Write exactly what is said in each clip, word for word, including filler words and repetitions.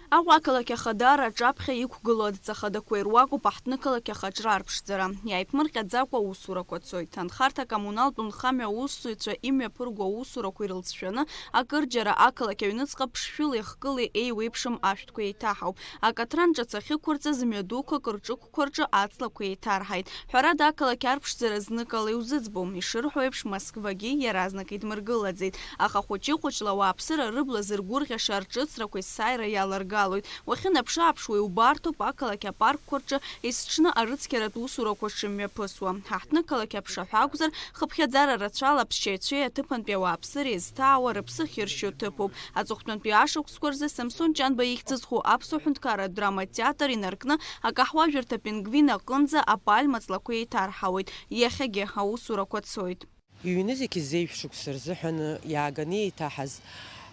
Аҟәа ақалақь ахадара аҿаԥхьа иқәгылоу адҵа хадақәа ируакуп аҳҭнықалақь ахаҿра арԥшӡара. Иааиԥмырҟьаӡакәа аусурақәа цоит. Анхарҭа-коммуналтә нхамҩа аусзуҩцәа имҩаԥырго аусурақәа ирылҵшәаны, акырџьара ақалақь аҩныҵҟа ԥшшәылеи хкылеи еиуеиԥшым ашәҭқәа еиҭаҳауп. Акатран ҿыц ахьықәырҵаз мҩадуқәак рҿықәқәа рҿы аҵлақәа еиҭарҳаит. Ҳәарада, ақалақь арԥшӡара зныкала иузыӡбом, ишырҳәо еиԥш, Москвагьы иаразнак идмыргылаӡеит. Аха хәыҷы-хәыҷла ауааԥсыра рыбла зыргәырӷьаша рҿыцрақәа есааира иаларгалоит. Уахьынаԥшы-ааԥшуа иубарҭоуп ақалақь апаркқәа рҿы есҽны арыцқьаратә усурақәа шымҩаԥысуа. Ҳаҳҭнықалақь аԥшаҳәа акәзар, хыԥхьаӡара рацәала аԥсшьаҩцәеи аҭыԥантәи ауааԥсыреи зҭаауа, рыԥсы ахьыршьо ҭыԥуп. Аҵыхәтәантәи ашықәсқәа рзы Самсон Ҷанба ихьӡ зху аԥсуа ҳәынҭқарратә драматеатртә театр инаркны, акаҳуажәырҭа Пингвин аҟынӡа апальма ҵлақәа еиҭарҳауеит. Иахьагьы аусурақәа цоит. Иҩны зегьы зеижә шықәса рзыҳәаны иааганы еиҭаҳаз,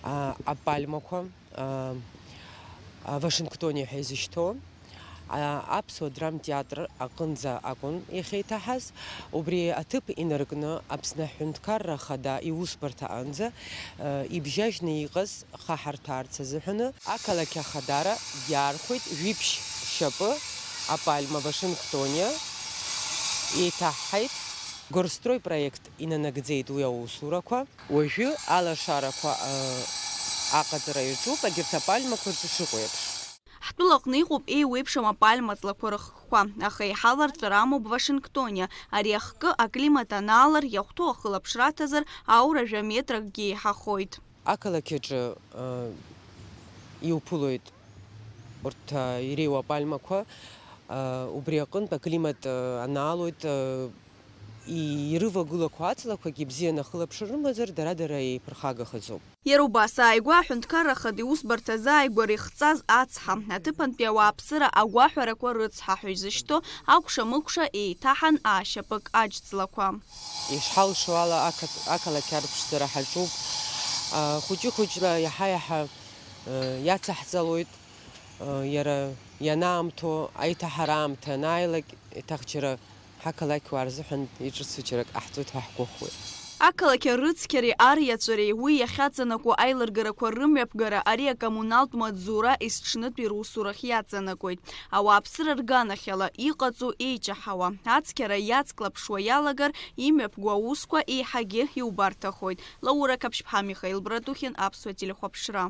а, апальмақәа, а, а, Вашингтониа ҳәа изышьҭоу, а, аԥсуа драмтеатр аҟынӡа акәын иахьеиҭаҳаз. Убри аҭыԥ инаркны Аԥсны аҳәынҭқарра ахада иусбарҭа аҟынӡа, а, ибжьажьны иҟаз хаҳарҭәаарц азыҳәаны ақалақь ахадара иаархәеит, жәиԥшь шьапы апальма Вашингтониа еиҭаҳҳаит. Горстрой проект инанагӡеит уи аусурақәа. Уажәы алашарақәа, э, аҟаҵара иаҿуп, егьырҭ апальмақәа рҿы шыҟоу еиԥш. Ҳтәылаҟны иҟоуп еиуеиԥшым апальма ҵлақәа рыхкқәа, аха еиҳа ларҵәара амоуп Вашингтониа. Ари ахкы аклимат анаалар, иахәҭоу ахылаԥшра аҭазар, аура жәа метракгьы еиҳахоит. Ақалақь аҿы, э, иуԥылоит урҭ, э, иреиуа апальмақәа, э, убри аҟынтә аклимат, э, анаалоит, э, и-, ирывагылақәо аҵлақәагьы бзианы ахылаԥшра рымазар, дара-дара еиԥырхагахаӡом. Иара убас, ааигәа аҳәынҭқарра ахада иусбарҭа азы ааигәара ихҵаз ацҳа, аҭыԥантәи ауааԥсыра агәаҳәарақәа рыцҳа ҳәа изышьҭоу акәша-мыкәша еиҭаҳан аашьапык аџьҵлақәа. Ишҳалшо ала, ақаҭ-, ақалақь арԥшӡара ҳаҿуп. А, хәыҷы-хәыҷла иаҳа-иаҳа, э, иацаҳҵалоит. Э, иара ианаамҭоу, аиҭаҳара аамҭа анааилак, еиҭах џьара ҳақалақьуаа рзыҳәан иҿыцу џьарак ҟаҳҵоит ҳәа ҳгәыӷуеит. Ақалақь арыцқьареи ариаҵәареи уи иахьаҵанакуа аилыргарақәа рымҩаԥгара ари акоммуналтә маҵзура есҽнытәи русурахь иаҵанакуеит. Ауааԥсыра рганахьала иҟаҵоу еиҷаҳауа, ацқьара иацклаԥшуа иалагар, имҩаԥгоу аусқәа еиҳагьы иубарҭахоит. Лаура Қаԥшьԥҳа, Михаил Братухин, Аԥсуа телехәаԥшра.